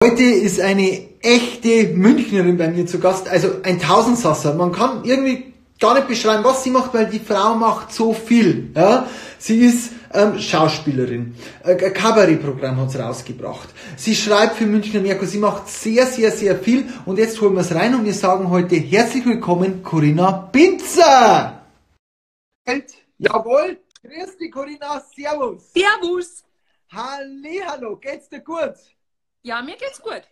Heute ist eine echte Münchnerin bei mir zu Gast, also ein Tausendsasser. Man kann irgendwie gar nicht beschreiben, was sie macht, weil die Frau macht so viel. Ja? Sie ist Schauspielerin, ein Kabarettprogramm hat sie rausgebracht. Sie schreibt für Münchner Merkur, sie macht sehr, sehr, sehr viel. Und jetzt holen wir es rein und wir sagen heute herzlich willkommen, Corinna Binzer. Jawohl, grüß dich Corinna, servus. Servus. Hallihallo, geht's dir gut? Ja, mir geht's gut.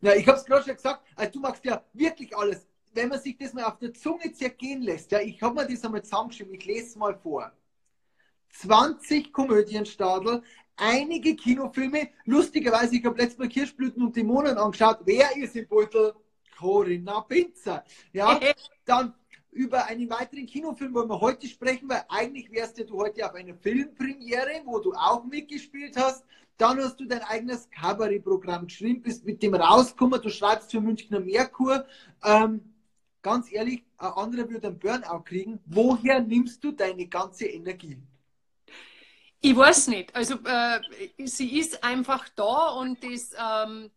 Ja, ich hab's gerade schon gesagt, also du machst ja wirklich alles. Wenn man sich das mal auf der Zunge zergehen lässt, ja, ich hab mir das einmal zusammengeschrieben, ich lese es mal vor. 20 Komödienstadel, einige Kinofilme, lustigerweise, ich hab letztes Mal Kirschblüten und Dämonen angeschaut. Wer ist im Beutel? Corinna Binzer. Ja, dann über einen weiteren Kinofilm wollen wir heute sprechen, weil eigentlich wärst ja du heute auf einer Filmpremiere, wo du auch mitgespielt hast. Dann hast du dein eigenes Kabarettprogramm geschrieben, bist mit dem rausgekommen, du schreibst für Münchner Merkur. Ganz ehrlich, ein anderer würde einen Burnout kriegen. Woher nimmst du deine ganze Energie? Ich weiß nicht. Also sie ist einfach da und das für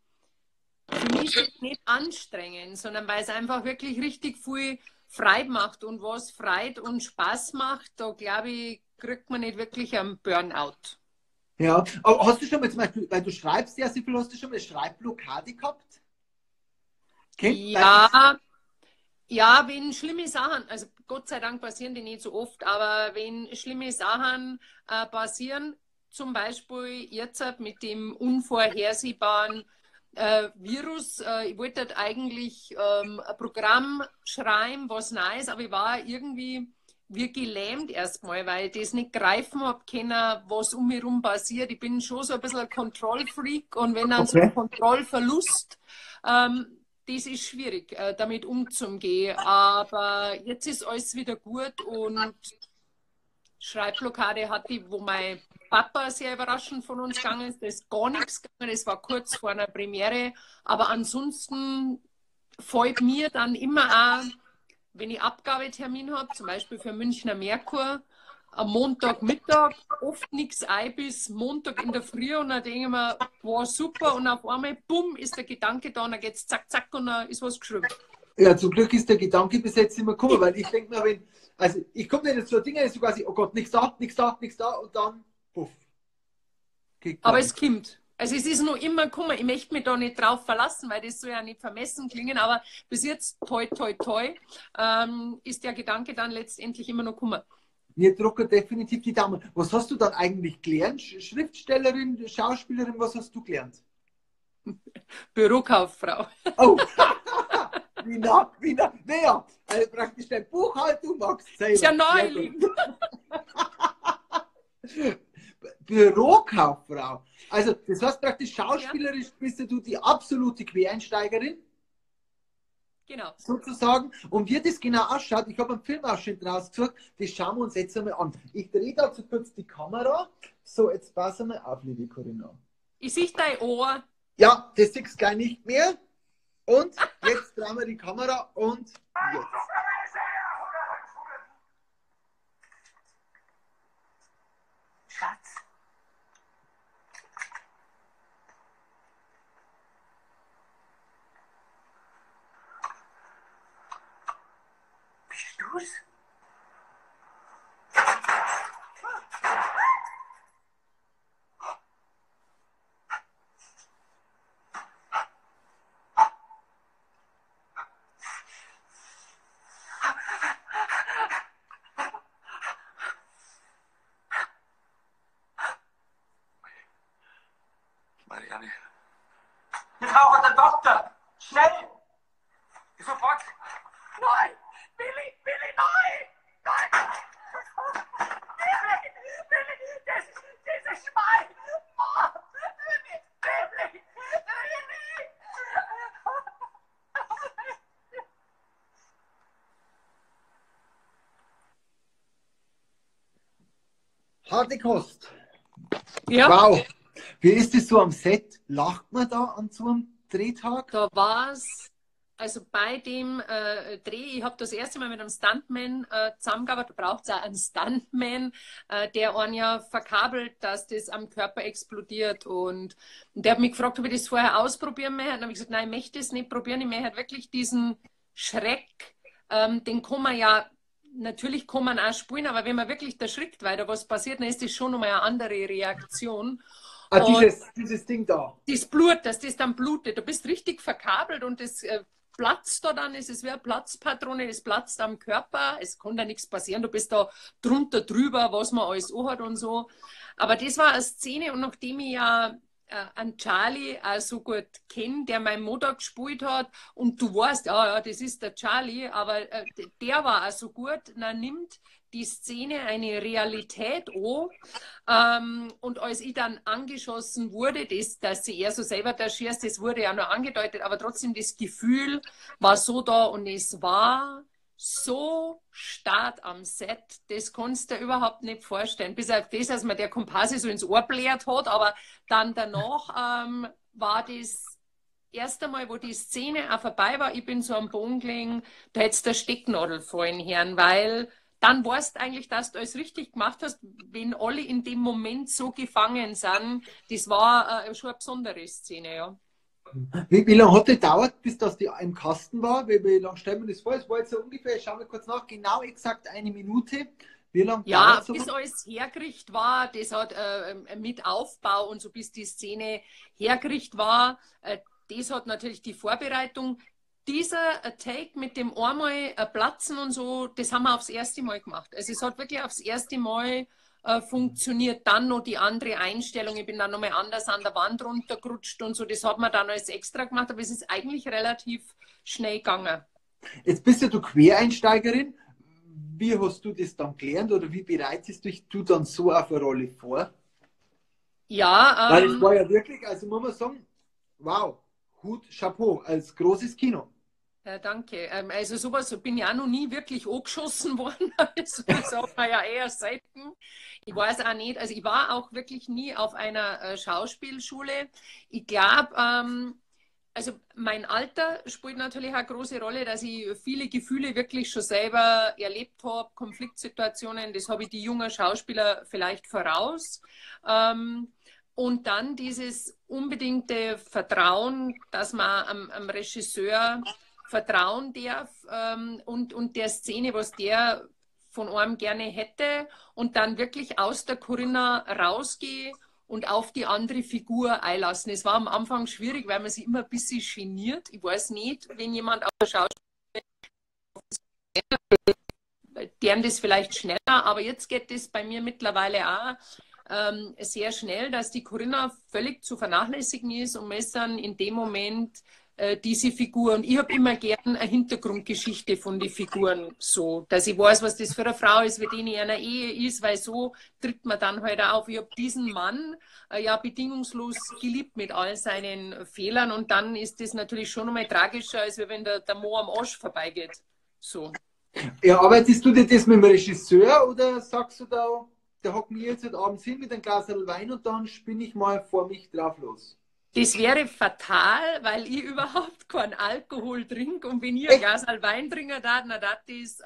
mich ist nicht anstrengend, sondern weil es einfach wirklich richtig viel Freude macht. Und was Freude und Spaß macht, da glaube ich, kriegt man nicht wirklich einen Burnout. Ja, aber hast du schon mal zum Beispiel, weil du schreibst ja so viel, hast du schon mal eine Schreibblockade gehabt? Kennt ja, ja, wenn schlimme Sachen, also Gott sei Dank passieren die nicht so oft, aber wenn schlimme Sachen passieren, zum Beispiel jetzt mit dem unvorhersehbaren Virus, ich wollte halt eigentlich ein Programm schreiben, was Neues, aber ich war irgendwie wie gelähmt erstmal, weil ich das nicht greifen habe können, was um mich herum passiert. Ich bin schon so ein bisschen ein Kontrollfreak und wenn dann okay. So ein Kontrollverlust, das ist schwierig, damit umzugehen. Aber jetzt ist alles wieder gut und Schreibblockade hatte ich, wo mein Papa sehr überraschend von uns gegangen ist. Da ist gar nichts gegangen, das war kurz vor einer Premiere. Aber ansonsten fällt mir dann immer auch, wenn ich Abgabetermin habe, zum Beispiel für Münchner Merkur, am Montagmittag oft nichts ein bis Montag in der Früh und dann denke ich mir, wow, super, und auf einmal, bumm, ist der Gedanke da und dann geht's zack, zack und dann ist was geschrieben. Ja, zum Glück ist der Gedanke bis jetzt immer gekommen, weil ich denke mir, wenn, also ich komme nicht zu Dingen, ist so quasi, oh Gott, nichts da, nichts da, nichts da und dann, puff. Aber es kommt. Also es ist noch immer gekommen, ich möchte mich da nicht drauf verlassen, weil das soll ja nicht vermessen klingen, aber bis jetzt, toi, toi, toi, ist der Gedanke dann letztendlich immer noch gekommen. Wir drucken definitiv die Daumen. Was hast du dann eigentlich gelernt? Schriftstellerin, Schauspielerin, was hast du gelernt? Bürokauffrau. Oh, wie nah, wie nah. Naja, also praktisch deine Buchhaltung magst du selber. Ist ja naheliegend. Bürokauffrau. Also, das heißt praktisch, schauspielerisch bist du die absolute Quereinsteigerin. Genau. Sozusagen. Und wie das genau ausschaut, ich habe einen Filmausschnitt rausgesucht, das schauen wir uns jetzt einmal an. Ich drehe dazu kurz die Kamera. So, jetzt pass einmal auf, liebe Corinna. Ich sehe dein Ohr. Ja, das siehst du gleich nicht mehr. Und jetzt drehen wir die Kamera und jetzt. Schatz. Bist du's? Marianne. Wir brauchen den Doktor! Schnell! Sofort! Nein! Willi! Willi, nein! Nein! Willi! Willi! Das ist Schwein! Mann! Willi! Willi! Willi! Harte Kost. Ja. Wow. Wie ist das so am Set? Lacht man da an so einem Drehtag? Da war es Also bei dem Dreh, ich habe das erste Mal mit einem Stuntman zusammengearbeitet, da braucht es auch einen Stuntman, der einen ja verkabelt, dass das am Körper explodiert. Und der hat mich gefragt, ob ich das vorher ausprobieren möchte. Und dann habe ich gesagt, nein, ich möchte das nicht probieren. Ich möchte wirklich diesen Schreck, den kann man ja, natürlich kann man auch spielen, aber wenn man wirklich erschrickt, weil da was passiert, dann ist das schon nochmal eine andere Reaktion. Ah, dieses Ding da. Das Blut, dass das dann blutet. Du bist richtig verkabelt und das platzt da dann, es ist wie eine Platzpatrone, es platzt am Körper, es kann da nichts passieren, du bist da drunter drüber, was man alles anhat und so. Aber das war eine Szene, und nachdem ich ja an Charlie auch so gut kenne, der meine Mutter gespielt hat, und du weißt, ja, das ist der Charlie, aber der war auch so gut, dann nimmt die Szene eine Realität an. Und als ich dann angeschossen wurde, das, dass sie eher so selber da schießt, das wurde ja nur angedeutet, aber trotzdem das Gefühl war so da und es war so stark am Set, das kannst du dir überhaupt nicht vorstellen. Bis auf das, dass mir der Komparse so ins Ohr blärt hat, aber dann danach war das erste Mal, wo die Szene auch vorbei war, ich bin so am Boden gelegen, da hättest du der Stecknadel fallen hören, weil dann weißt du eigentlich, dass du alles richtig gemacht hast, wenn alle in dem Moment so gefangen sind. Das war schon eine besondere Szene, ja. Wie lange hat das gedauert, bis das die im Kasten war? Wie lange stellt man das vor? Es war jetzt so ungefähr, ich schaue mal kurz nach, genau exakt eine Minute. Wie lange ja, bis alles hergerichtet war, das hat mit Aufbau und so, bis die Szene hergerichtet war, das hat natürlich die Vorbereitung. Dieser Take mit dem einmal Platzen und so, das haben wir aufs erste Mal gemacht. Also es hat wirklich aufs erste Mal funktioniert. Dann noch die andere Einstellung, ich bin dann nochmal anders an der Wand runtergerutscht und so, das hat man dann alles extra gemacht, aber es ist eigentlich relativ schnell gegangen. Jetzt bist ja du Quereinsteigerin. Wie hast du das dann gelernt oder wie bereitest dich du dann so auf eine Rolle vor? Ja. Weil es war ja wirklich, also muss man sagen, wow, Hut, Chapeau, als großes Kino. Ja, danke. Also sowas bin ich auch noch nie wirklich angeschossen worden. Also das sagt man ja eher selten. Ich weiß auch nicht, also ich war auch wirklich nie auf einer Schauspielschule. Ich glaube, also mein Alter spielt natürlich auch eine große Rolle, dass ich viele Gefühle wirklich schon selber erlebt habe, Konfliktsituationen, das habe ich die jungen Schauspieler vielleicht voraus. Und dann dieses unbedingte Vertrauen, dass man am Regisseur vertrauen darf, und der Szene, was der von einem gerne hätte, und dann wirklich aus der Corinna rausgehe und auf die andere Figur einlassen. Es war am Anfang schwierig, weil man sich immer ein bisschen geniert. Ich weiß nicht, wenn jemand auf der Schauspielschule, deren das vielleicht schneller, aber jetzt geht das bei mir mittlerweile auch sehr schnell, dass die Corinna völlig zu vernachlässigen ist und man ist dann in dem Moment diese Figur. Und ich habe immer gern eine Hintergrundgeschichte von den Figuren, so, dass ich weiß, was das für eine Frau ist, wie die in einer Ehe ist, weil so tritt man dann halt auf. Ich habe diesen Mann ja bedingungslos geliebt mit all seinen Fehlern und dann ist das natürlich schon nochmal tragischer, als wenn der Mo am Arsch vorbeigeht. So. Ja, arbeitest du dir das mit dem Regisseur oder sagst du da, der hockt mir jetzt heute abends hin mit einem Glas Wein und dann spinne ich mal vor mich drauf los? Das wäre fatal, weil ich überhaupt keinen Alkohol trinke und wenn ich ein Glas Wein trinke, dann das ist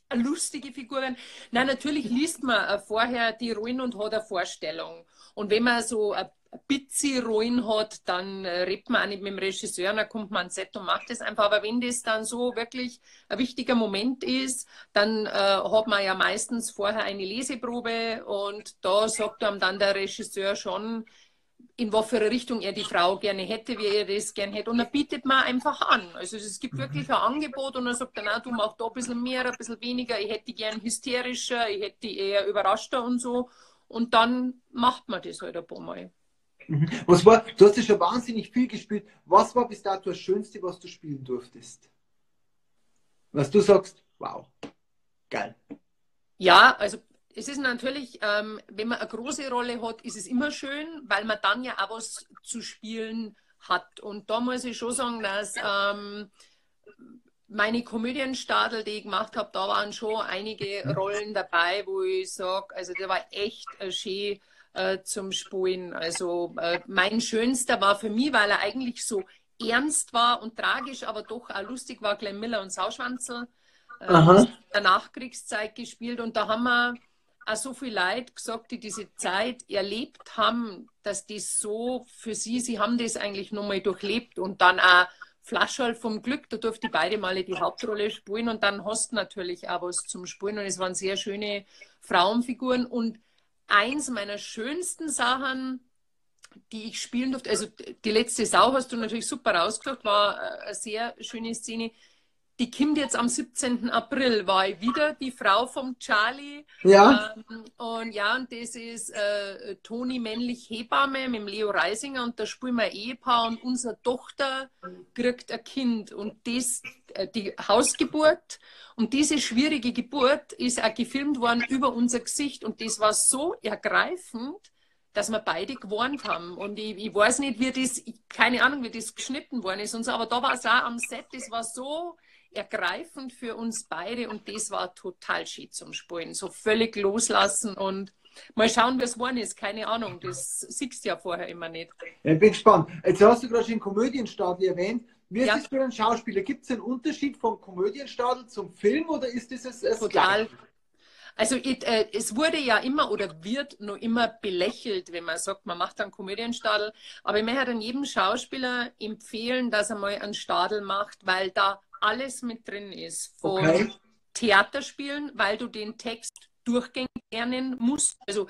eine lustige Figur werden. Nein, natürlich liest man vorher die Rollen und hat eine Vorstellung. Und wenn man so ein bisschen Rollen hat, dann redet man auch nicht mit dem Regisseur, dann kommt man ans Set und macht das einfach. Aber wenn das dann so wirklich ein wichtiger Moment ist, dann hat man ja meistens vorher eine Leseprobe und da sagt einem dann der Regisseur schon, in was für eine Richtung er die Frau gerne hätte, wie er das gerne hätte. Und dann bietet man einfach an. Also es gibt wirklich ein Angebot und dann sagt er, na, du machst da ein bisschen mehr, ein bisschen weniger, ich hätte die gern hysterischer, ich hätte die eher überraschter und so. Und dann macht man das halt ein paar Mal. Was war, du hast ja schon wahnsinnig viel gespielt. Was war bis dato das Schönste, was du spielen durftest? Was du sagst, wow, geil. Ja, also es ist natürlich, wenn man eine große Rolle hat, ist es immer schön, weil man dann ja auch was zu spielen hat. Und da muss ich schon sagen, dass meine Komödienstadel, die ich gemacht habe, da waren schon einige Rollen dabei, wo ich sage, also der war echt schön zum Spulen. Also mein schönster war für mich, weil er eigentlich so ernst war und tragisch, aber doch auch lustig war, Glenn Miller und Sauschwanzl. In der Nachkriegszeit gespielt und da haben wir auch so viel Leid gesagt, die diese Zeit erlebt haben, dass das so für sie haben das eigentlich nochmal durchlebt und dann auch Flascherl vom Glück, da durfte ich beide Male die Hauptrolle spielen und dann hast du natürlich auch was zum Spielen und es waren sehr schöne Frauenfiguren und eins meiner schönsten Sachen, die ich spielen durfte, also die letzte Sau hast du natürlich super rausgesucht, war eine sehr schöne Szene. Die kommt jetzt am 17. April, war ich wieder die Frau vom Charlie. Ja. Und ja, und das ist Toni männlich Hebamme mit dem Leo Reisinger und da spielen wir ein Ehepaar und unsere Tochter kriegt ein Kind und das, die Hausgeburt und diese schwierige Geburt ist auch gefilmt worden über unser Gesicht und das war so ergreifend, dass wir beide gewarnt haben. Und ich weiß nicht, wie das, keine Ahnung, wie das geschnitten worden ist und so, aber da war es auch am Set, das war so ergreifend für uns beide und das war total schön zum Spielen. So völlig loslassen und mal schauen, wie es geworden ist. Keine Ahnung, das siehst du ja vorher immer nicht. Ja, ich bin gespannt. Jetzt hast du gerade schon den Komödienstadl erwähnt. Wie ist das für einen Schauspieler? Gibt es einen Unterschied vom Komödienstadl zum Film oder ist das das Total. Gleiche? Also es wurde ja immer oder wird noch immer belächelt, wenn man sagt, man macht einen Komödienstadl. Aber ich möchte dann jedem Schauspieler empfehlen, dass er mal einen Stadl macht, weil da alles mit drin ist. Von Theaterspielen, weil du den Text durchgängig lernen musst. Also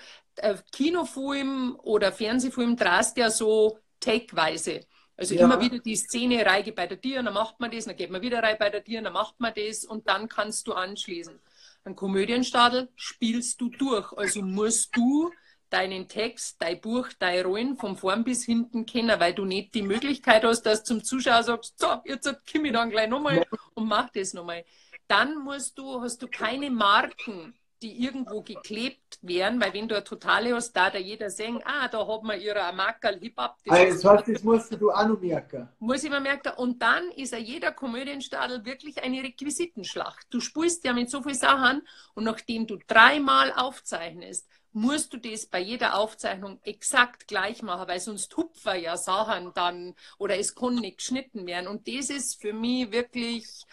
Kinofilm oder Fernsehfilm drast ja so takeweise. Also immer wieder die Szene, Reige bei der Tür, dann macht man das, dann geht man wieder rein bei der Tür, dann macht man das und dann kannst du anschließen. Ein Komödienstadl spielst du durch. Also musst du deinen Text, dein Buch, deine Rollen von vorn bis hinten kennen, weil du nicht die Möglichkeit hast, dass du zum Zuschauer sagst, so, jetzt komm ich dann gleich nochmal und mach das nochmal. Dann hast du keine Marken, die irgendwo geklebt wären, weil wenn du eine Totale hast, da jeder sehen, ah, da hat man ihre Marke, Hip-Hop. Das heißt, das musst du auch noch merken. Muss ich mir merken. Und dann ist ja jeder Komödienstadl wirklich eine Requisitenschlacht. Du spielst ja mit so vielen Sachen und nachdem du dreimal aufzeichnest, musst du das bei jeder Aufzeichnung exakt gleich machen, weil sonst hupfen ja Sachen dann oder es kann nicht geschnitten werden. Und das ist für mich wirklich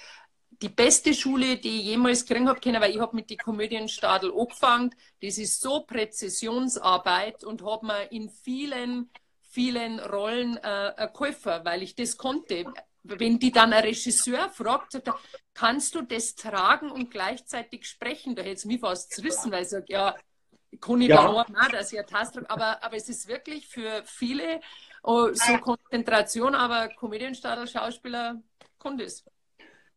die beste Schule, die ich jemals kriegen habe können, weil ich habe mit den Komödienstadl angefangen. Das ist so Präzisionsarbeit und habe mir in vielen, vielen Rollen geholfen, weil ich das konnte. Wenn die dann ein Regisseur fragt, sagt er, kannst du das tragen und gleichzeitig sprechen? Da hätte es mich fast zerrissen, weil ich sage, ja, kann ich da auch, dass ich eine Taste drücke. Aber es ist wirklich für viele so Konzentration, aber Komödienstadl, Schauspieler, kann das.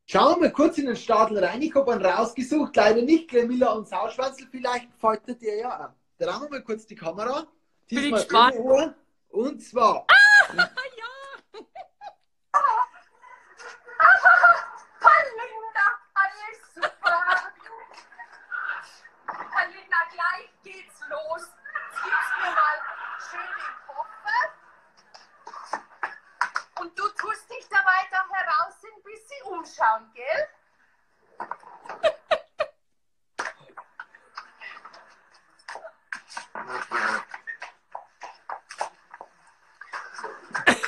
Schauen wir mal kurz in den Stadl rein. Ich habe einen rausgesucht, leider nicht Glenn Miller und Sauschwanzl, vielleicht gefällt dir ja auch. Drehen wir mal kurz die Kamera. Diesmal ohne Ohr. Und zwar. Ah, ja! Palinda, alles super! Palinda, gleich geht's los. Jetzt gibst mir mal schön den Koffer. Und du tust dich da weiter heraus ein bisschen umschauen, gell?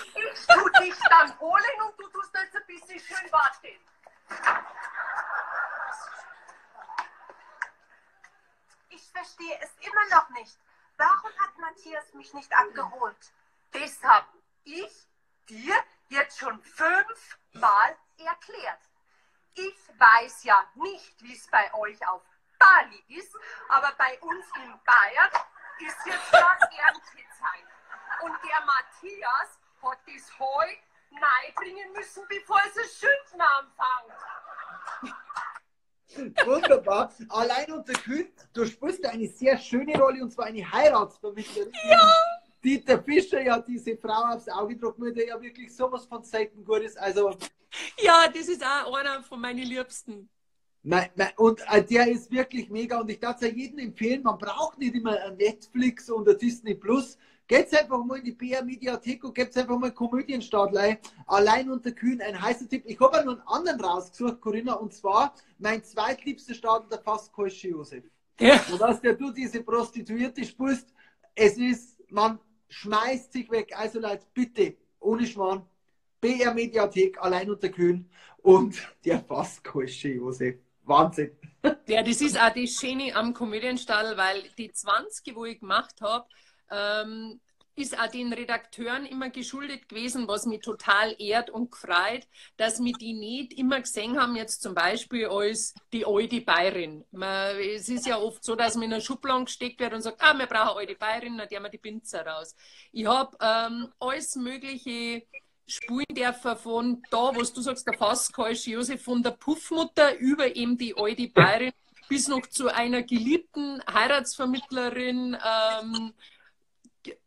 Ich tu dich dann holen und du tust jetzt ein bisschen schön warten. Ich verstehe es immer noch nicht. Warum hat Matthias mich nicht abgeholt? Das hab ich dir jetzt schon 5-mal erklärt. Ich weiß ja nicht, wie es bei euch auf Bali ist, aber bei uns in Bayern ist jetzt gerade Erntezeit. Und der Matthias hat das Heu reinbringen müssen, bevor es das Schütten anfängt. Wunderbar. Allein unter Kühen, du spielst eine sehr schöne Rolle und zwar eine Heiratsvermittlerin. Ja! Dieter Fischer ja diese Frau aufs Auge gedrückt, mit der ja wirklich sowas von selten gut ist. Also, ja, das ist auch einer von meinen Liebsten. Nein, nein, und der ist wirklich mega und ich darf es ja jedem empfehlen, man braucht nicht immer ein Netflix und ein Disney Plus. Geht's einfach mal in die BR Mediathek und geht's einfach mal Komödienstadl ein. Allein unter Kühen, ein heißer Tipp. Ich habe auch noch einen anderen rausgesucht, Corinna, und zwar mein zweitliebster Stadl, der fast keusche Josef. Ja. Und dass der du diese Prostituierte spielst, es ist, man schmeißt sich weg. Also Leute, bitte, ohne Schmarrn, BR Mediathek, allein unter Kühen und der Fasskosche Josef. Wahnsinn. Ja, das ist auch das Schöne am Komödianstadl, weil die 20, wo ich gemacht habe, ist auch den Redakteuren immer geschuldet gewesen, was mich total ehrt und gefreut, dass wir die nicht immer gesehen haben, jetzt zum Beispiel als die alte Bayerin. Es ist ja oft so, dass man in eine Schublade gesteckt wird und sagt, ah, wir brauchen eine alte Bayerin, dann tun wir die Pinzer raus. Ich habe alles Mögliche spielen dürfen von da, was du sagst, der Fasskeusch Josef, von der Puffmutter über eben die alte Bayerin bis noch zu einer geliebten Heiratsvermittlerin,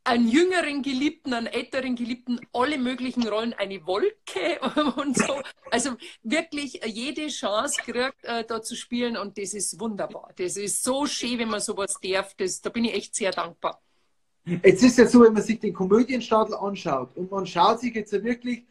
einen jüngeren Geliebten, einen älteren Geliebten, alle möglichen Rollen, eine Wolke und so. Also wirklich jede Chance kriegt, da zu spielen und das ist wunderbar. Das ist so schön, wenn man sowas darf. Da bin ich echt sehr dankbar. Jetzt ist ja so, wenn man sich den Komödienstadl anschaut und man schaut sich jetzt ja wirklich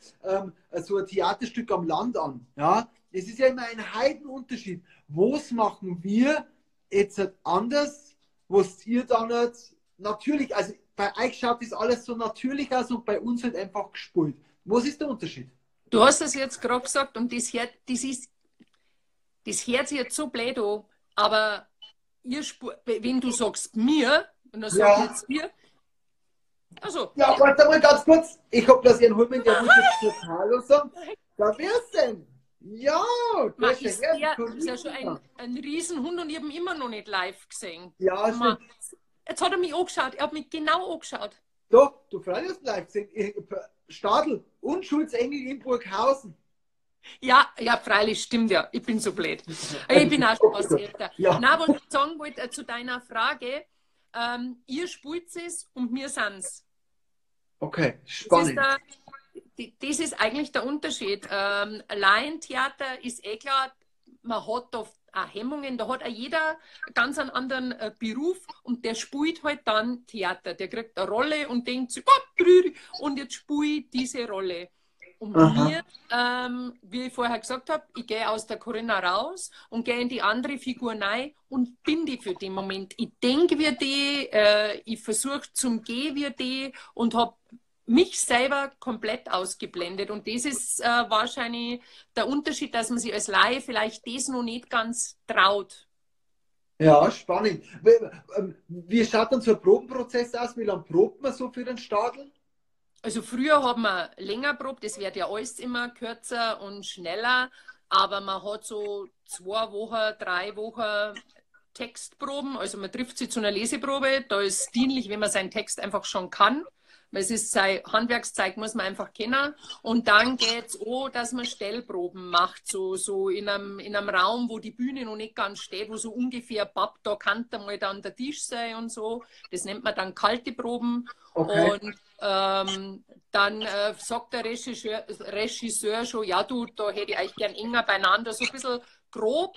so ein Theaterstück am Land an, ja, es ist ja immer ein Heidenunterschied. Was machen wir jetzt anders, was ihr dann jetzt natürlich, also bei euch schaut das alles so natürlich aus und bei uns halt einfach gespult. Was ist der Unterschied? Du hast das jetzt gerade gesagt und das hört sich jetzt so blöd an, aber ihr, wenn du sagst mir, und dann sag ich jetzt mir, also. Ja, warte mal ganz kurz. Ich hab das ihren Holmen, der muss jetzt total sagen. Da wär's denn? Ja, das ist ja schon ein Riesenhund und ich habe ihn immer noch nicht live gesehen. Ja, stimmt. Jetzt hat er mich angeschaut. Er hat mich genau angeschaut. Doch, du freilich hast live gesehen. Stadl und Schulzengel in Burghausen. Ja, ja, freilich, stimmt ja. Ich bin so blöd. Ich bin auch schon was älter. Ja. Nein, was ich sagen wollte zu deiner Frage, ihr spielt es und wir sind's. Okay, spannend. Das ist eigentlich der Unterschied. Laientheater ist eh klar, man hat oft auch Hemmungen, da hat auch jeder ganz einen anderen Beruf und der spielt halt dann Theater. Der kriegt eine Rolle und denkt sich, oh, und jetzt spiele ich diese Rolle. Und mir, wie ich vorher gesagt habe, ich gehe aus der Corinna raus und gehe in die andere Figur rein und bin die für den Moment. Ich denke wie die, ich versuche zum Gehen wie die und habe mich selber komplett ausgeblendet. Und das ist wahrscheinlich der Unterschied, dass man sich als Laie vielleicht das noch nicht ganz traut. Ja, spannend. Wie schaut dann so ein Probenprozess aus? Wie lange probt man so für den Stadl? Also früher hat man länger probt, das wird ja alles immer kürzer und schneller, aber man hat so 2 Wochen, 3 Wochen Textproben, also man trifft sich zu einer Leseprobe, da ist dienlich, wenn man seinen Text einfach schon kann, weil es ist sein Handwerkszeug, muss man einfach kennen. Und dann geht's auch, dass man Stellproben macht, so in einem Raum, wo die Bühne noch nicht ganz steht, wo so ungefähr papp, da kann da mal dann der Tisch sein und so. Das nennt man dann kalte Proben. Okay. Und dann sagt der Regisseur schon, ja du, da hätte ich euch gern enger beieinander, so ein bisschen grob.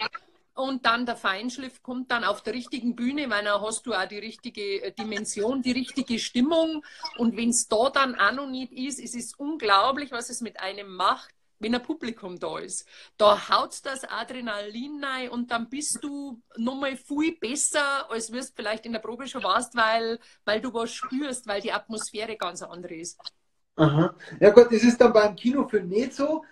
Und dann der Feinschliff kommt dann auf der richtigen Bühne, weil dann hast du auch die richtige Dimension, die richtige Stimmung. Und wenn es da dann auch noch nicht ist, es ist unglaublich, was es mit einem macht, wenn ein Publikum da ist. Da haut das Adrenalin rein und dann bist du nochmal viel besser, als wirst vielleicht in der Probe schon warst, weil du was spürst, weil die Atmosphäre ganz andere ist. Aha. Ja gut, das ist dann beim Kinofilm nicht so.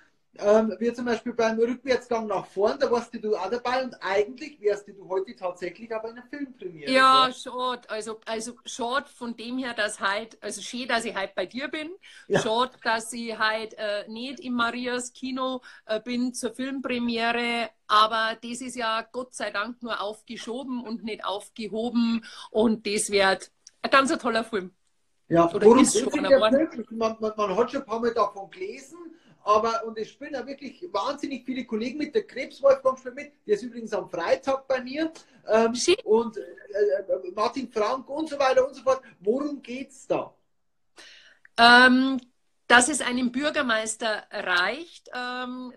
Wir zum Beispiel beim Rückwärtsgang nach vorn, da warst du auch dabei und eigentlich wärst du heute tatsächlich auf einer Filmpremiere. Ja, schade. Also schade von dem her, dass halt, also schön, dass ich heute bei dir bin. Ja. Schade, dass ich heute nicht im Marias Kino bin zur Filmpremiere, aber das ist ja Gott sei Dank nur aufgeschoben und nicht aufgehoben und das wird ein ganz toller Film. Ja, oder worum ist schon wirklich? Man hat schon ein paar Mal davon gelesen. Aber, und es spielen ja wirklich wahnsinnig viele Kollegen mit, der Krebs Wolfgang spielt mit, der ist übrigens am Freitag bei mir, und Martin Frank und so weiter und so fort. Worum geht's da? Dass es einem Bürgermeister reicht,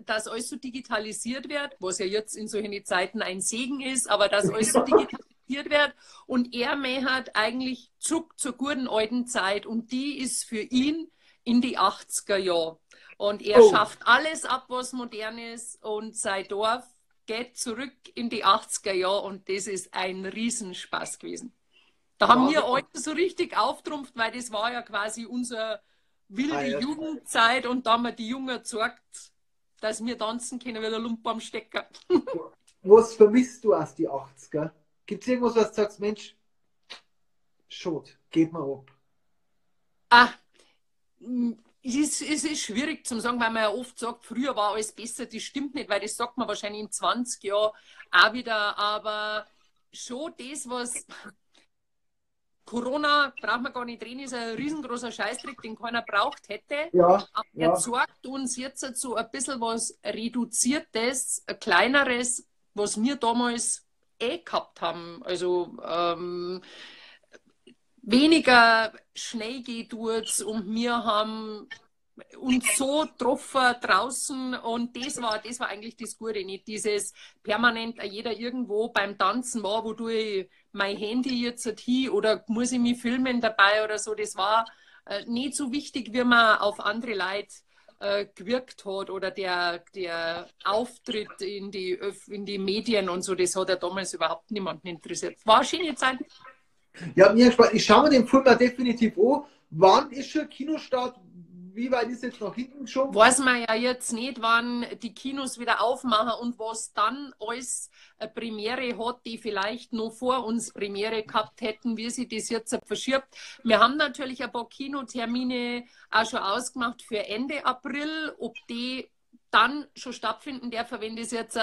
dass alles so digitalisiert wird, was ja jetzt in solchen Zeiten ein Segen ist, aber dass alles so digitalisiert wird und er möchte eigentlich zurück zur guten alten Zeit und die ist für ihn in die 80er Jahre. Und er schafft alles ab, was modern ist und sein Dorf geht zurück in die 80er Jahre und das ist ein Riesenspaß gewesen. Da haben wir heute so richtig auftrumpft, weil das war ja quasi unser wilde Jugendzeit und da haben wir die Jungen gezeigt, dass wir tanzen können wie der Lump am Stecker. Was vermisst du aus die 80er? Gibt es irgendwas, was du sagst, Mensch, schade, geht mir ab? Ah, es ist schwierig zu sagen, weil man ja oft sagt, früher war alles besser. Das stimmt nicht, weil das sagt man wahrscheinlich in 20 Jahren auch wieder. Aber schon das, was Corona, braucht man gar nicht reden, ist ein riesengroßer Scheißdreck, den keiner braucht hätte. Ja, aber er zeigt uns jetzt so ein bisschen was Reduziertes, ein kleineres, was wir damals eh gehabt haben. Also weniger schnell geht tut's und wir haben uns so getroffen draußen und das war eigentlich das Gute, nicht dieses permanent jeder irgendwo beim Tanzen war, wo tue ich mein Handy jetzt hin oder muss ich mich filmen dabei oder so, das war nicht so wichtig, wie man auf andere Leute gewirkt hat oder der Auftritt in die Medien und so, das hat ja damals überhaupt niemanden interessiert. War eine schöne Zeit. Ja, mir ich schaue mir den Film mal definitiv an. Wann ist schon Kinostart? Wie weit ist jetzt noch hinten schon? Weiß man ja jetzt nicht, wann die Kinos wieder aufmachen und was dann alles Premiere hat, die vielleicht noch vor uns Premiere gehabt hätten, wie sich das jetzt verschiebt. Wir haben natürlich ein paar Kinotermine auch schon ausgemacht für Ende April, ob die dann schon stattfinden dürfen, wenn das jetzt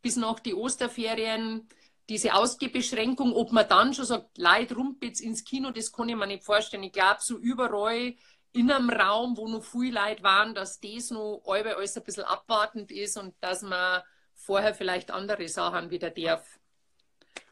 bis nach die Osterferien diese Ausgehbeschränkung, ob man dann schon sagt, Leute, rumpelt's ins Kino, das kann ich mir nicht vorstellen. Ich glaube, so überall in einem Raum, wo noch viele Leute waren, dass das noch alles ein bisschen abwartend ist und dass man vorher vielleicht andere Sachen wieder darf.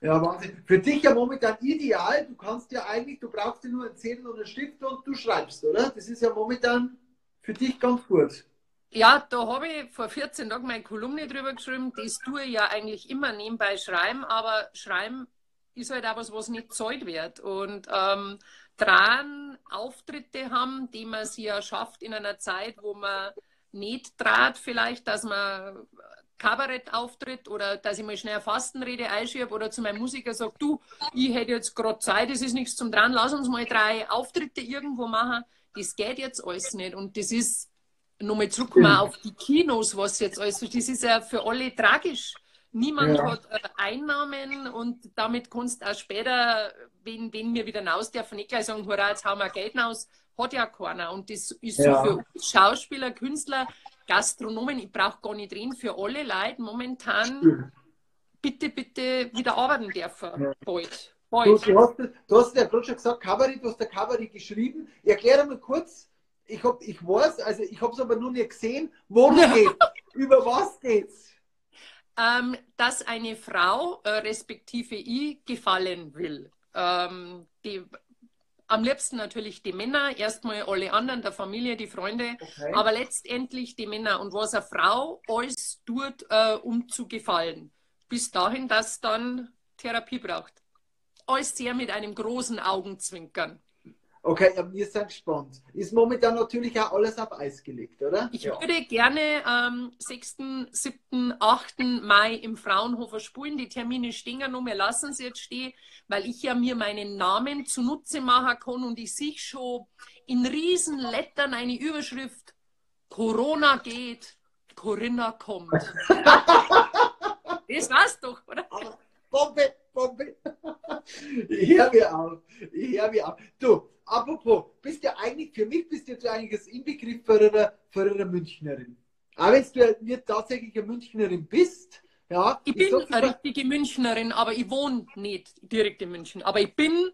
Ja, Wahnsinn. Für dich ja momentan ideal. Du kannst ja eigentlich, du brauchst ja nur einen Zettel und einen Stift und du schreibst, oder? Das ist ja momentan für dich ganz gut. Ja, da habe ich vor 14 Tagen meine Kolumne drüber geschrieben. Das tue ich ja eigentlich immer nebenbei schreiben, aber schreiben ist halt auch was, was nicht gezahlt wird. Und dran Auftritte haben, die man sich ja schafft in einer Zeit, wo man nicht trat, vielleicht, dass man Kabarett auftritt oder dass ich mal schnell eine Fastenrede einschiebe oder zu meinem Musiker sage, du, ich hätte jetzt gerade Zeit, es ist nichts zum dran, lass uns mal 3 Auftritte irgendwo machen. Das geht jetzt alles nicht. Und das ist, nochmal zurückkommen auf die Kinos, was jetzt alles, das ist ja für alle tragisch. Niemand hat Einnahmen und damit kannst du auch später, wenn wir wieder raus dürfen, nicht gleich sagen, hurra, jetzt hauen wir Geld raus, hat ja keiner. Und das ist so für uns Schauspieler, Künstler, Gastronomen, ich brauche gar nicht reden, für alle Leute momentan bitte, bitte wieder arbeiten dürfen. Ja. Bald. Bald. Du hast ja gerade schon gesagt, Kabarett, du hast der Kabarett geschrieben. Erkläre mal kurz, ich weiß, also ich habe es aber nur nicht gesehen, worum geht's? Über was geht's? Dass eine Frau, respektive ich, gefallen will. Am liebsten natürlich die Männer, erstmal alle anderen, der Familie, die Freunde, aber letztendlich die Männer. Und was eine Frau alles tut, um zu gefallen. Bis dahin, dass dann Therapie braucht. Alles sehr mit einem großen Augenzwinkern. Okay, ja, wir sind gespannt. Ist momentan natürlich auch alles auf Eis gelegt, oder? Ich würde gerne am 6., 7., 8. Mai im Fraunhofer spulen. Die Termine stehen ja noch, wir lassen sie jetzt stehen, weil ich ja mir meinen Namen zunutze machen kann und ich sehe schon in Riesenlettern eine Überschrift: Corona geht, Corinna kommt. Das war's doch, oder? Bombe, Bombe. Ich hör mir auf. Ich hör mir auf. Du, apropos, bist ja eigentlich, für mich bist du jetzt eigentlich das Inbegriff für eine Münchnerin. Auch wenn du ja nicht tatsächlich eine Münchnerin bist. Ja, ich bin eine richtige Münchnerin, aber ich wohne nicht direkt in München. Aber ich bin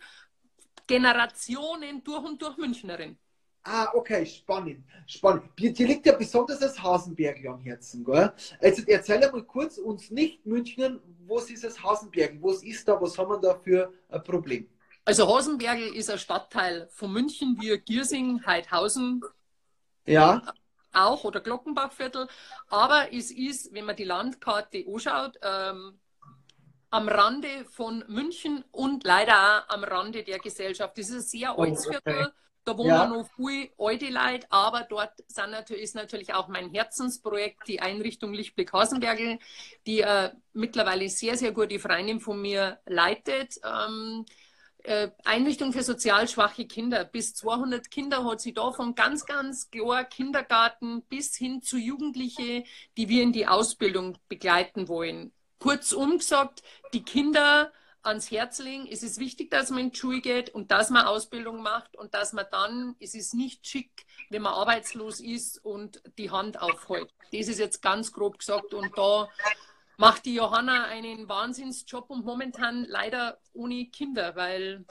Generationen durch und durch Münchnerin. Ah, okay, spannend. Spannend. Dir liegt ja besonders das Hasenbergl am Herzen, gell? Also erzähl einmal kurz uns Nicht-Münchnern, was ist das Hasenbergl? Was ist da, was haben wir da für ein Problem? Also Hasenbergl ist ein Stadtteil von München, wie Giersing, Haidhausen. Ja. Auch, oder Glockenbachviertel. Aber es ist, wenn man die Landkarte anschaut, am Rande von München und leider auch am Rande der Gesellschaft. Das ist ein sehr altes Viertel. Da wohnen noch viele alte Leute, aber dort sind natürlich, ist natürlich auch mein Herzensprojekt, die Einrichtung Lichtblick Hasenbergl, die mittlerweile sehr, sehr gute Freundin von mir leitet. Einrichtung für sozial schwache Kinder. Bis 200 Kinder hat sie da, von ganz, ganz klar Kindergarten bis hin zu Jugendliche, die wir in die Ausbildung begleiten wollen. Kurzum gesagt, die Kinder ans Herz legen, es ist wichtig, dass man in die Schule geht und dass man Ausbildung macht und dass man dann, es ist nicht schick, wenn man arbeitslos ist und die Hand aufhält. Das ist jetzt ganz grob gesagt und da macht die Johanna einen Wahnsinnsjob und momentan leider ohne Kinder, weil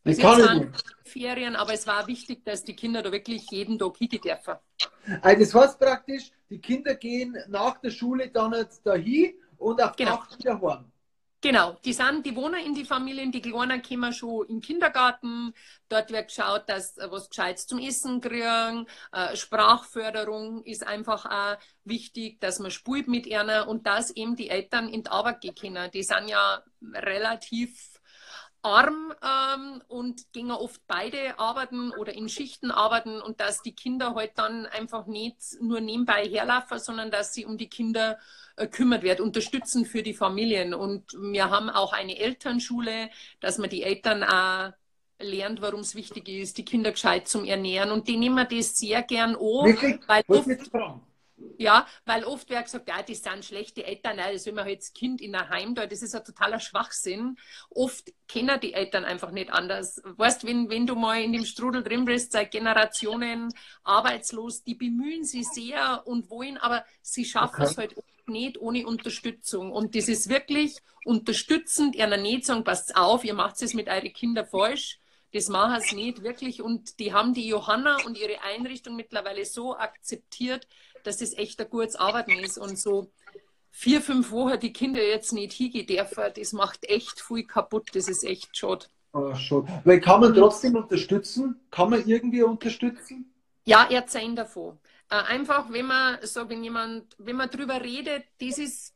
es sind Ferien, aber es war wichtig, dass die Kinder da wirklich jeden Tag hingehen dürfen. Also das heißt praktisch, die Kinder gehen nach der Schule dann jetzt dahin und auf Nacht wieder heim. Genau, die wohnen in die Familien, die Kleinen kommen schon im Kindergarten, dort wird geschaut, dass was Gescheites zum Essen kriegen, Sprachförderung ist einfach auch wichtig, dass man spielt mit ihnen und dass eben die Eltern in die Arbeit gehen können. Die sind ja relativ arm und gingen oft beide arbeiten oder in Schichten arbeiten und dass die Kinder halt dann einfach nicht nur nebenbei herlaufen, sondern dass sie um die Kinder kümmert wird, unterstützen für die Familien. Und wir haben auch eine Elternschule, dass man die Eltern auch lernt, warum es wichtig ist, die Kinder gescheit zum Ernähren. Und die nehmen das sehr gern an. Wirklich? Weil oft, ja, weil oft wird gesagt, ja, das sind schlechte Eltern, nein, das will man halt das Kind in ein Heim da, das ist ein totaler Schwachsinn. Oft kennen die Eltern einfach nicht anders. Weißt, wenn du mal in dem Strudel drin bist, seit Generationen arbeitslos, die bemühen sich sehr und wollen, aber sie schaffen es halt oft nicht ohne Unterstützung. Und das ist wirklich unterstützend, ihnen nicht sagen, passt auf, ihr macht es mit euren Kindern falsch. Das machen sie nicht wirklich. Und die haben die Johanna und ihre Einrichtung mittlerweile so akzeptiert, dass das echt ein gutes Arbeiten ist. Und so 4, 5 Wochen die Kinder jetzt nicht hingehen dürfen, das macht echt viel kaputt. Das ist echt schade. Oh, schade. Weil kann man trotzdem unterstützen? Kann man irgendwie unterstützen? Ja, erzählen davon. Einfach, wenn man so, wenn jemand, wenn man drüber redet, das ist,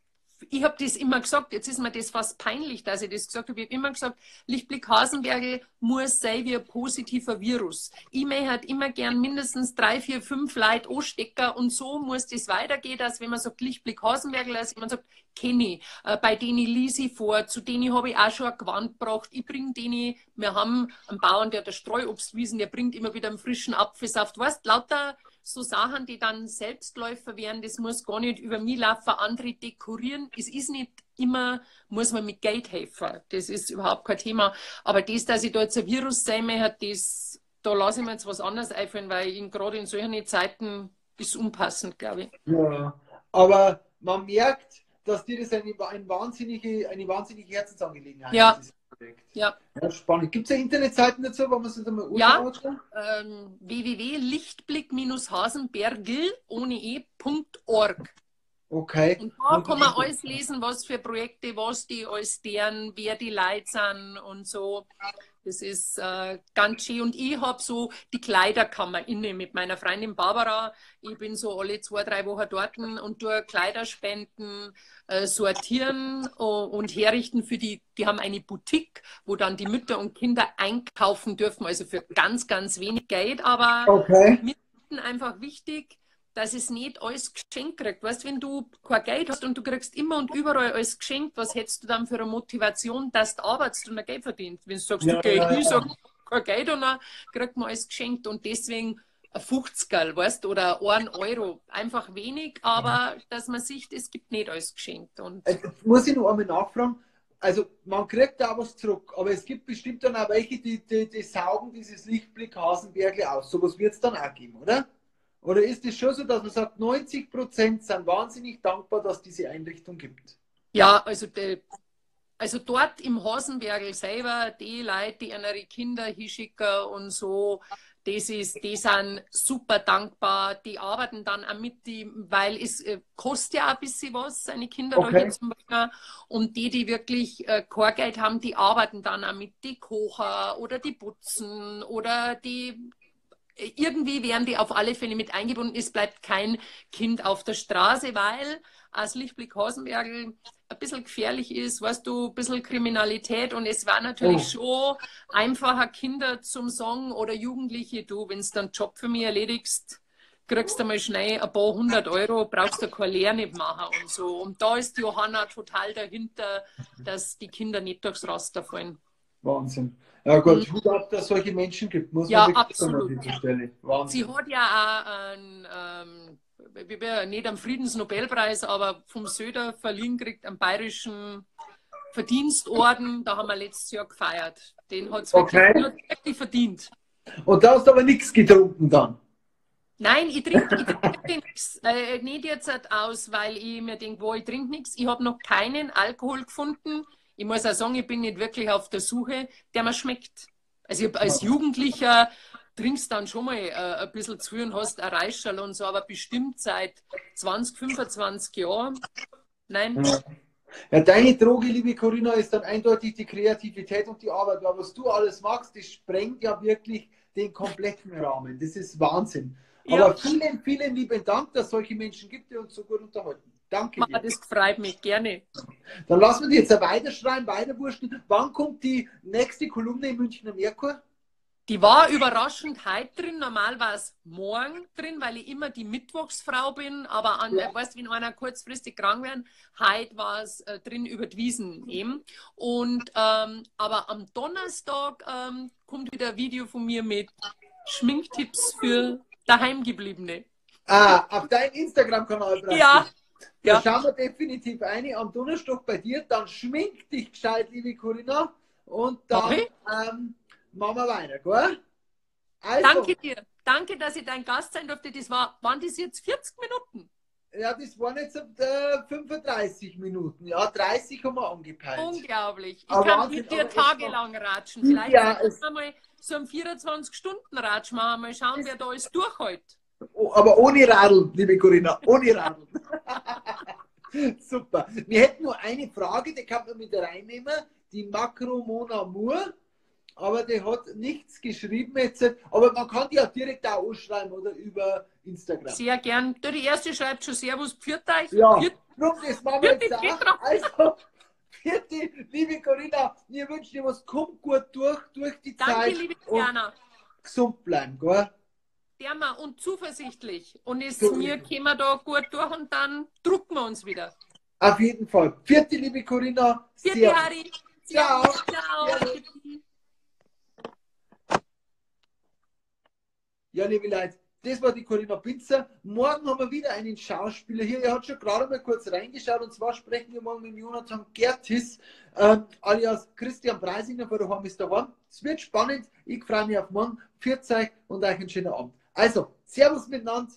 ich habe das immer gesagt, jetzt ist mir das fast peinlich, dass ich das gesagt habe. Ich habe immer gesagt, Lichtblick Hasenbergl muss sein wie ein positiver Virus. Ich möchte halt immer gern mindestens 3, 4, 5 Leute anstecken und so muss das weitergehen, dass wenn man sagt Lichtblick Hasenbergl, dass man sagt, kenne ich, bei denen lese ich vor, zu denen habe ich auch schon ein Gewand gebracht, ich bringe denen, wir haben einen Bauern, der hat Streuobstwiesen, der bringt immer wieder einen frischen Apfelsaft, weißt, lauter so Sachen, die dann Selbstläufer werden, das muss gar nicht über mich laufen, andere dekorieren. Es ist nicht immer, muss man mit Geld helfen. Das ist überhaupt kein Thema. Aber das, dass ich da jetzt ein Virus sein möchte, das, da lasse ich mir jetzt was anderes einfallen, weil gerade in solchen Zeiten ist es unpassend, glaube ich. Ja, aber man merkt, dass dir das eine wahnsinnige Herzensangelegenheit ist. Ja. Ja, spannend. Gibt es ja Internetseiten dazu, wo man sich da mal anschauen kann? Ja, www.lichtblick-hasenbergl ohne e.org. Okay. Und da kann man alles lesen, was für Projekte, was die alles deren, wer die Leute sind und so. Das ist ganz schön. Und ich habe so die Kleiderkammer inne mit meiner Freundin Barbara. Ich bin so alle 2, 3 Wochen dort und tue Kleiderspenden, sortieren und herrichten für die. Die haben eine Boutique, wo dann die Mütter und Kinder einkaufen dürfen, also für ganz, ganz wenig Geld. Aber mir ist einfach wichtig, dass es nicht alles geschenkt kriegt. Weißt, wenn du kein Geld hast und du kriegst immer und überall alles geschenkt, was hättest du dann für eine Motivation, dass du arbeitest und ein Geld verdienst? Wenn du sagst, ja, okay, ich sag kein Geld und dann kriegt man alles geschenkt und deswegen ein 50erl, weißt, oder 1 Euro. Einfach wenig, aber dass man sieht, es gibt nicht alles geschenkt. Und jetzt muss ich noch einmal nachfragen. Also man kriegt da was zurück, aber es gibt bestimmt dann auch welche, die saugen dieses Lichtblick Hasenbergl aus. Sowas wird es dann auch geben, oder? Oder ist es schon so, dass man sagt, 90% sind wahnsinnig dankbar, dass es diese Einrichtung gibt? Ja, also dort im Hasenbergl selber, die Leute, die ihre Kinder hinschicken und so, die sind super dankbar, die arbeiten dann auch mit, weil es kostet ja auch ein bisschen was, seine Kinder da hinzubringen. Und die wirklich kein Geld haben, die arbeiten dann auch mit, die Kocher oder die Putzen oder die... Irgendwie werden die auf alle Fälle mit eingebunden. Es bleibt kein Kind auf der Straße, weil als Lichtblick Hasenbergl ein bisschen gefährlich ist, weißt du, ein bisschen Kriminalität. Und es war natürlich schon einfacher, Kinder zum Sagen oder Jugendliche, du, wenn du dann Job für mich erledigst, kriegst du mal schnell ein paar 100 Euro, brauchst du keine Lehre nicht machen und so. Und da ist die Johanna total dahinter, dass die Kinder nicht durchs Raster fallen. Wahnsinn. Ja gut, Hut ab, dass es solche Menschen gibt, muss Ja, man wirklich sagen an absolut. dieser Stelle. Wahnsinn. Sie hat ja auch einen, nicht einen Friedensnobelpreis, aber vom Söder verliehen gekriegt, einen bayerischen Verdienstorden. Da haben wir letztes Jahr gefeiert. Den hat sie Okay. wirklich verdient. Und da hast du aber nichts getrunken dann? Nein, ich trinke nichts. Nicht jetzt halt aus, weil ich mir denke, wo ich trinke nichts. Ich habe noch keinen Alkohol gefunden. Ich muss auch sagen, ich bin nicht wirklich auf der Suche, der mir schmeckt. Also ich hab als Jugendlicher trinkst dann schon mal ein bisschen zu und hast ein Reischerl und so, aber bestimmt seit 20, 25 Jahren. Nein. Ja. Ja, deine Droge, liebe Corinna, ist dann eindeutig die Kreativität und die Arbeit. Weil was du alles machst, das sprengt ja wirklich den kompletten Rahmen. Das ist Wahnsinn. Ja. Aber vielen, vielen lieben Dank, dass es solche Menschen gibt, die uns so gut unterhalten. Danke dir. Das freut mich, gerne. Dann lassen wir die jetzt weiterschreiben, weiterwurschteln. Wann kommt die nächste Kolumne im Münchner Merkur? Die war überraschend heute drin. Normal war es morgen drin, weil ich immer die Mittwochsfrau bin. Aber an, Ja. weißt, wenn einer kurzfristig krank werden, heute war es drin über die Wiesen eben. Und, aber am Donnerstag kommt wieder ein Video von mir mit Schminktipps für Daheimgebliebene. Ah, auf deinem Instagram-Kanal praktisch. Ja. Da Ja. schauen wir definitiv eine am Donnerstag bei dir. Dann schmink dich gescheit, liebe Corinna. Und dann machen wir weiter, gell? Also, Danke dir. Danke, dass ich dein Gast sein durfte. Das waren das jetzt 40 Minuten? Ja, das waren jetzt 35 Minuten. Ja, 30 haben wir angepeilt. Unglaublich. Ich Aber kann Wahnsinn, mit dir aber es tagelang ratschen. Vielleicht Ja, sollten wir mal so einen 24-Stunden-Ratsch machen. Mal schauen, wer da alles durchhält. Oh, aber ohne Radeln, liebe Corinna, ohne Radeln. Super. Wir hätten nur eine Frage, die kann man mit reinnehmen. Die Makro Mona Moore. Aber die hat nichts geschrieben jetzt. Aber man kann die auch direkt auch anschreiben oder über Instagram. Sehr gern. Die erste schreibt schon Servus, pfiat euch. Ja, Pfiat- drum, das machen wir Pfiat jetzt auch. Petra. Also, vierte, liebe Corinna, wir wünschen dir was, kommt gut durch die Danke, Zeit. liebe und Diana. gesund bleiben, gell? Derma und zuversichtlich. Und es, So wir ist es. kommen da gut durch und dann drucken wir uns wieder. Auf jeden Fall. Vierte, liebe Corinna. Vierte, Servus. Harry. Ciao. Ciao. Servus. Ja, liebe Leute, das war die Corinna Pinzer. Morgen haben wir wieder einen Schauspieler hier. Er hat schon gerade mal kurz reingeschaut. Und zwar sprechen wir morgen mit Jonathan Gertis, alias Christian Preisinger von Daheim ist daheim. Es wird spannend. Ich freue mich auf morgen. Pfiat euch und euch einen schönen Abend. Also, Servus miteinander.